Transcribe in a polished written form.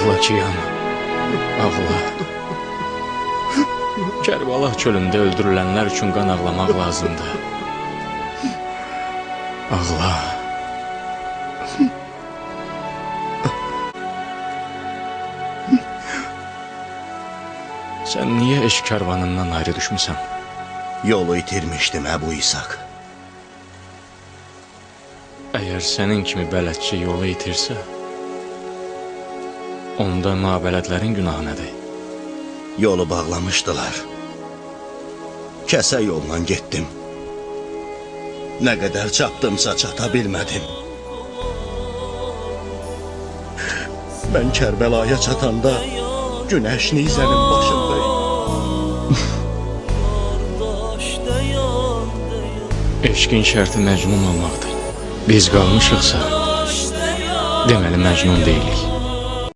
Ağla Kiyan, ağla. Kərbəla çölündə öldürülənlər üçün qan ağlamaq lazımdır. Ağla. Sən niyə eşq karvanından ayrı düşmüsən? Yolu itirmişdim Əbu İshak. Əgər sənin kimi bələdçi yolu itirsə, onda nabələdlərin günahı nədir? Yolu bağlamışdılar. Kəsə yolla getdim. Nə qədər çapdımsa çata bilmədim. Mən Kərbəlaya çatanda günəş nizənin başındaydı. Eşqin şərti məcnun olmaqdır. Biz qalmışıqsa, deməli məcnun deyilik.